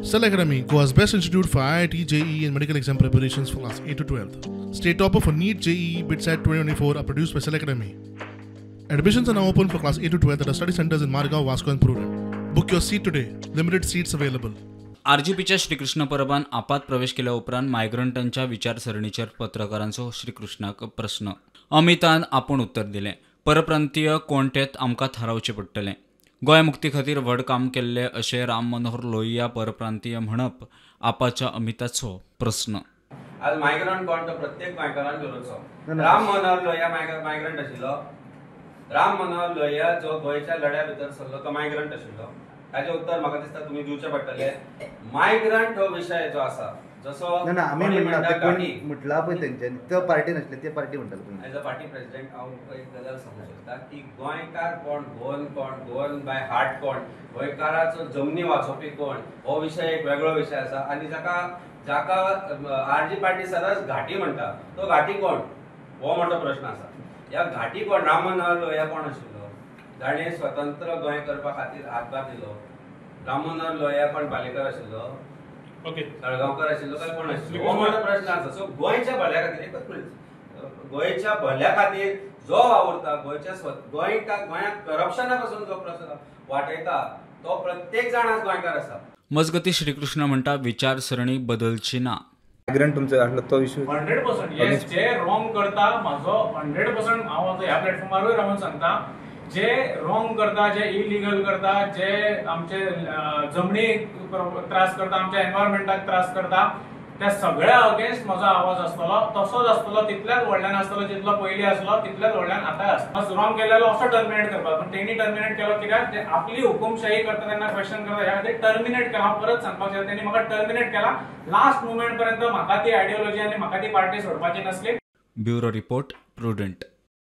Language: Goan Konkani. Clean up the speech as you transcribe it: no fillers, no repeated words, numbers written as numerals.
Cell Academy, Goa's best institute for IIT, JEE and medical exam preparations for class 8 to 12. State topper for NEET, JEE, BITSAT 2024 are produced by Cell Academy. Admissions are now open for class 8 to 12 at our study centers in Margao, Vasco and Prudent. Book your seat today. Limited seats available. आरजीपीच्या Shri Krishna परबान आपात प्रवेश केल्या उपरांत मायग्रंटांच्या विचारसरणीचेर पत्रकारांचो श्रीकृष्णाक प्रस्न. अमितान आपूण उत्तर दिलें, परप्रांतीय कोण तें आमकां थारावचें पडटलें. गोंय मुक्ती खातीर व्हड काम केल्ले अशें राम मनोहर लोहिया परप्रांतीय म्हणप आपाच्या अमिताचो प्रस्न. आज मायग्रंट कोण तो प्रत्येक गोंयकारान गरजचो. राम मनोहर लोहिया मायग्रंट आशिल्लो. राम मनोहर लोहिया जो गोंयच्या लढ्या भितर सरलो तो मायग्रंट आशिल्लो. ताजें उत्तर म्हाका दिसता तुमी दिवचें पडटलें. मायग्रंट हो विशय जो आसा जसो आमी म्हटला पळय तेंच्यांनी तो पार्टी नासले ते पार्टी म्हणटाले. एज अ पार्टी प्रेसिडेंट हांव एक गजाल सांगूंक शकता की गोंयकार कोण, गोवन कोण, गोवन बाय हार्ट कोण, गोंयकाराचो जमनी वाचोवपी कोण हो विशय एक वेगळो विशय आसा. आनी जाका जाका आरजी पार्टी सदांच घाटी म्हणटा तो घाटी कोण हो मोठो प्रश्न आसा. ह्या घाटी कोण, राम मनोहर लोहिया कोण आशिल्लो जाणें स्वतंत्र गोंय करपा खातीर हातभार दिलो? राम मनोहर लोहिया कोण, पालेकर आशिल्लो, तळगांवकर आशिल्लो काय कोण आशिल्लो हो मोठो प्रश्न आसा. सो गोंयच्या भल्या खातीर एकच मिनिट, गोंयच्या भल्या खातीर जो वावुरता, गोंयच्या गोंयाक करप्शना पासून जो प्रश्न वाटयता तो प्रत्येक जाण आज गोंयकार आसा. मजगती श्रीकृष्ण म्हणटा विचारसरणी बदलची ना. मायग्रंट तुमचो आसलो तो इशू 100% येस, जे रॉंग करता म्हाजो 100% हांव आतां ह्या प्लॅटफॉर्मारूय रावन सांगता, जे रॉंग करता, जे इलिगल करता, जे आमचे जमनीक त्रास करता, आमच्या एनवायरमेंटाक त्रास करता, त्या सगळ्या अगेन्स्ट म्हजो आवाज आसतलो, तसोच आसतलो, तितल्याच व्हडल्यान आसतलो जितलो पयलीं आसलो तितल्याच व्हडल्यान आतांय आसतलो. रॉंग केलेलो असो टर्मिनेट करपाक, पण तेणी टर्मिनेट केलो कित्याक ते आपली हुकुमशाही करता तेन्ना क्वेश्चन करता, ह्या खातीर टर्मिनेट केला. हांव परत सांगपाक शकता तेणी म्हाका टर्मिनेट केला. लास्ट मुवमेंट पर्यंत म्हाका ती आयडियोलॉजी आनी म्हाका ती पार्टी सोडपाची नासली. Bureau report, Prudent.